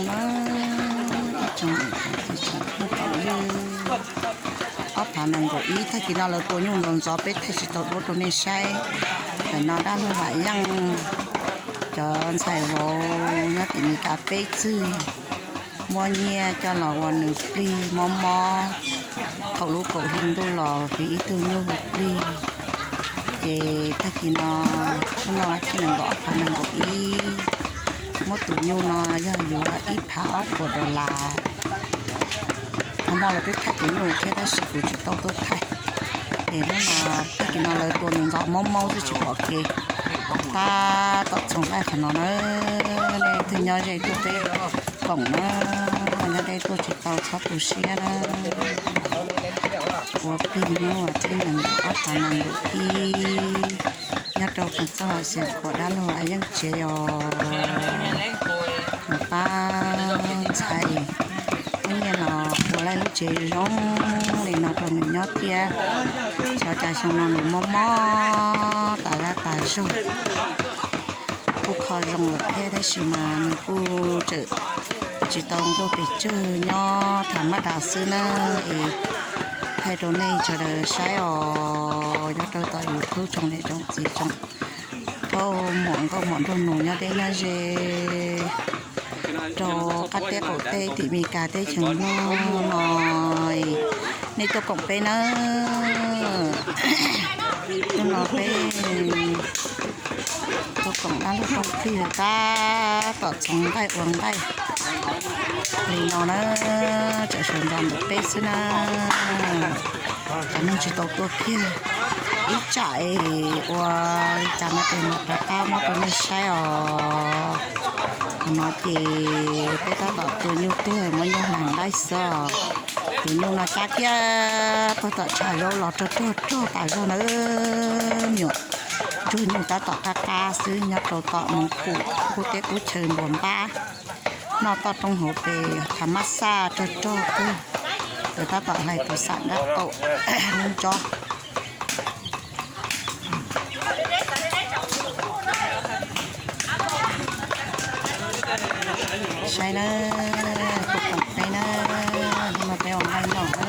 Ib tsoom txiv tsoom phooj ywg, ob phav nees nkaum ib, tag kis no lawv tua nyuj ntxov ntxov peb thaij tsis tau duab rau nej saib. Ntawm no dab laug Vam Yeej cov ntxhais vauv nyob tim Mes Kas peb txwg muab nyiaj coj los ua nws plig mob mob, thaum lub kaum hli ntuj los fiv ib tug nyuj ua plig. Ces tag kis no, hnub no vas thib nees nkaum ob phav nees nkaum ib, muab tus nyuj no yog yuav ib phav ob puas dollar. Qhov no lawv twb thaij tus nyuj thiab tab sis kuv tsis tau tuaj thaij. Es hnub no tag kis no lawv tua nws ntxov mob mob xwb tsis pom kev. Tab tom txhoov nqaij qhov no na, nej leej twg nyob ze tuaj peb koom na, nyob deb tuaj tsis tau txhob tu siab na. Ua plig hnub vas thib nees nkaum ob phav nees nkaum ib, nyob rau qees txoj Xeev Khuam dab laug Vam Yeej tsev os. Mus pab ntxhais muab nyiaj los ua laij lub tsev zoo li no rau nws nyob thiab. Xyov cas xyoo no nws mob mob tas zaj tas zog, kuj kho zoo lawm thiab tab sis mas nws kuj tseem tsis tau nquag pes tsawg, nyob tham mab das xwb na. Es thaij rau nej sawv daws saib os, nyob rau tom YouTube tsoom niam tsoom txiv tsoom phooj muam nkauj muam nraug nus nyob deb nyob ze rau qab teb qaum teb tim Mes Kas teb chaws Nplog no, nej tuaj koom peb nawb. Hnub no peb tuaj koom dab laug Tooj Plig tab tom txhoov nqaij ua nqaij li no na, tseem sawv ntxov ntawm peb xwb na. Cov neeg tsis tau tuaj kiag, ib tsam es ua li cas no ces mam rov qab muab rau nej saib os. Qhov no ces peb tab tom tua nyuj tuag muab nyuj hla nqaij xwb os. Tus nyuj no cab kiag puag tom tshav zaub los rog rog rog tas zog na. Me nyuam ntsuag nyuj tab tom qab qab xwb nyob rau tom Moos Khum qub teb qub chaw npuas npab, noj toj roob hauv pes thav mab xaj rog rog kawg. Lawv tab tom hlais tus xam nrab qaum lub ntsob. Saib na, kuv koom peb na, hnub no peb ua nqaij noj na.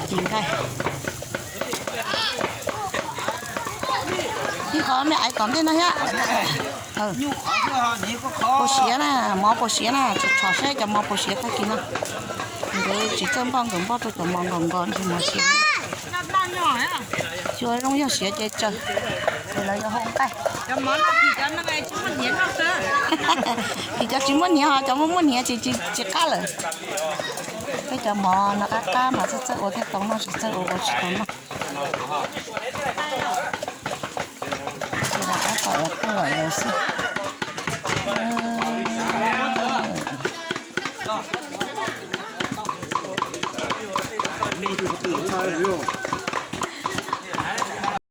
Ci nqaij. Ib qho me aiv tom ntej no thiab. Puas siav na, mov puas siav na, tsom tsom saib cov mov puas siav tag kis no. Nkawd tsis txawj npoj nkawd npoj rau cov mov nkaus nkaus ntshe mov siav. Xyuas zoo yog siav ces tsawg, ces lawv yuav hau nqaij. Ces cov tsis muaj hniav ho cov muaj muaj hniav ces tsis qab lawm. Peb cov mov no qab qab mas txawj txawj ua thiaj tau noj, tsis txawj ua ua tsis tau noj. Ces rov qab kom ua tuaj lawm xwb.